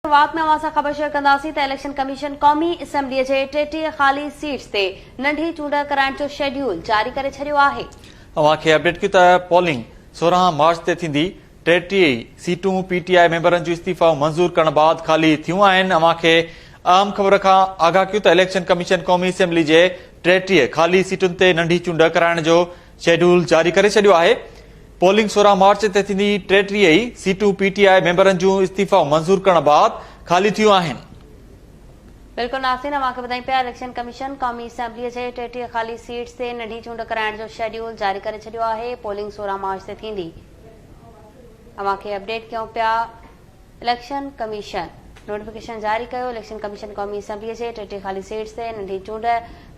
شروعات ۾ اوهان سان خبر شيئر ڪنداسين ته اليڪشن ڪميشن قومي اسيمبلي جي 33 خالي سيٽس تي ننڍي چونڊ ڪرائڻ جو شيڊيول جاري ڪري ڇڏيو آهي. اوهان کي اپڊيٽ ڪيون ته پولنگ 16 مارچ تي ٿيندي، 33 ئي سيٽون پي ٽي آء ميمبرن جون استعيفائون منظور ڪرڻ بعد خالي ٿيون آهن، اوهان کي اهم خبر کان آگاهه ڪيون ته اليڪشن ڪميشن قومي اسيمبلي جي 33 خالي سيٽن تي ننڍي چونڊ ڪرائڻ جو شيڊول جاري ڪري ڇڏيو آهي. پولنگ 16 مارچ تي ٿيندي، 33 ئي سيٽون پي ٽي آء ميمبرن جون استعيفائون منظور ڪرڻ بعد خالي ٿيون آهن. بلڪل ناظرين اوهان کي ٻڌايون پيا اليڪشن ڪميشن قومي اسيمبلي جي 33 خالي سيٽس تي ننڍي چونڊ ڪرائڻ جو شيڊيول جاري ڪري ڇڏيو آهي پولنگ 16 مارچ تي ٿيندي اوهان کي اپڊيٽ ڪيون پيا اليڪشن ڪميشن نوٽيفڪيشن جاري ڪيو، اليڪشن ڪميشن قومي اسيمبلي جي 33 خالي سيٽس تي ننڍي چونڊ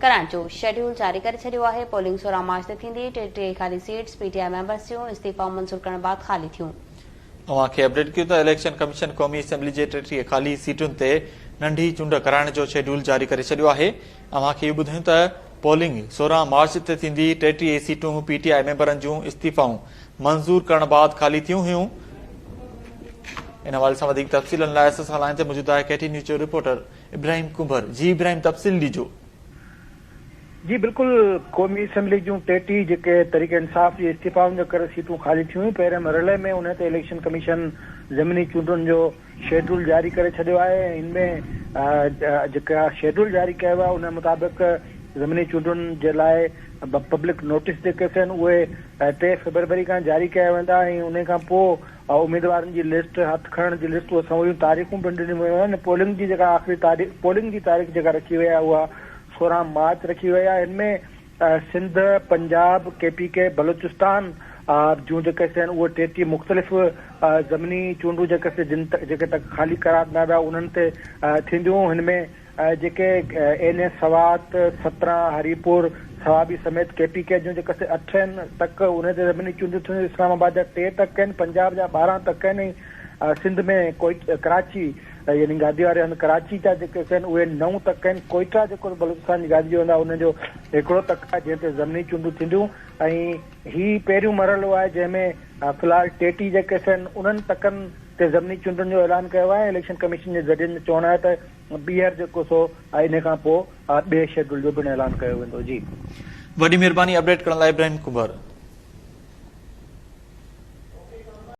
ڪرائڻ جو شيڊيول جاري ڪري ڇڏيو آهي، پولنگ 16 مارچ تي ٿيندي، 33 خالي seats P T I members جون استعيفائون منظور ڪرڻ بعد خالي ٿيون. اوهان کي اپڊيٽ ڪيون ته اليڪشن ڪميشن قومي اسيمبلي جي 33 خالي سيٽن تي ننڍي چونڊ ڪرائڻ جو شيڊيول جاري ڪري ڇڏيو آهي، اوهان کي اهو ٻڌايون ته پولنگ 16 مارچ تي ٿيندي، 33 سيٽون پي ٽي آء ميمبرن جون استعيفائون منظور ڪرڻ بعد خالي ٿيون هيون. ان حوالي سان وڌيڪ تفصيلن لاء اسان سان لائين تي موجود آهي ڪي ٽي نيوز جو رپورٽر ابراهيم ڪنڀر جي ابراهيم تفصيل ڏجو. جي بلڪل قومي اسيمبلي جون 33 جيڪي تحريڪ انصاف جي استعيفائن جي ڪري سيٽون خالي ٿيون هيون پهرين مرحلي ۾ انهي تي اليڪشن ڪميشن ضمني چونڊن جو شيڊول جاري ڪري ڇڏيو آهي ۽ ان ۾ جيڪا شيڊول جاري ڪيو آهي ان مطابق ضمني چونڊن جي لاء پبلڪ نوٽيس جيڪي آهن اهي 3 فيبروري کان جاري ڪيا ويندا ۽ ان کان پوء اميدوارن جي لسٽ هٿ کڻڻ جي لسٽ اهي سموريون تاريخون پڻ ڏنيون ويون آهن پولنگ جي جيڪا آخري تاريخ پولنگ جي تاريخ جيڪا رکي وئي آهي اها 16 مارچ رکي وئي آهي ان ۾ Sindh, Punjab, K P K, Balochistan جون جيڪي سي آهن اهي 33 مختلف ضمني چونڊون جيڪي سي جن جيڪي تڪ خالي قرار ڏنا ويا انهن تي ٿينديون هن ۾ جيڪي اين اي سوات، سترهن، هري پور، صوابي سميت ڪي پي ڪي جون جيڪي سي اٺ آهن تڪ انهن تي ضمني چونڊون ٿينديون اسلام آباد جا ٽي تڪ آهن پنجاب جا 12 تڪ آهن ۽ سنڌ ۾ ڪراچي يعني گادي واري هنڌ ڪراچي جا جيڪي آهن اهي نو تڪ آهن، ڪوئيٽا جيڪو بلوچستان جي گادي جو هنڌ آهي ان جو هڪڙو تڪ آهي جنهن تي ضمني چونڊون ٿينديون ۽ هي پهريون مرحلو آهي جنهن ۾ في الحال 33 جيڪي آهن انهن تڪن تي ضمني چونڊن جو اعلان ڪيو آهي ۽ اليڪشن ڪميشن جي ذريعن جو چوڻ آهي ته ٻيهر جيڪو سو ان کان پوء ٻئي شيڊول جو پڻ اعلان ڪيو ويندو جي. وڏي مھرباني اپڊيٽ ڪرڻ لاء ابراھيم ڪنڀر.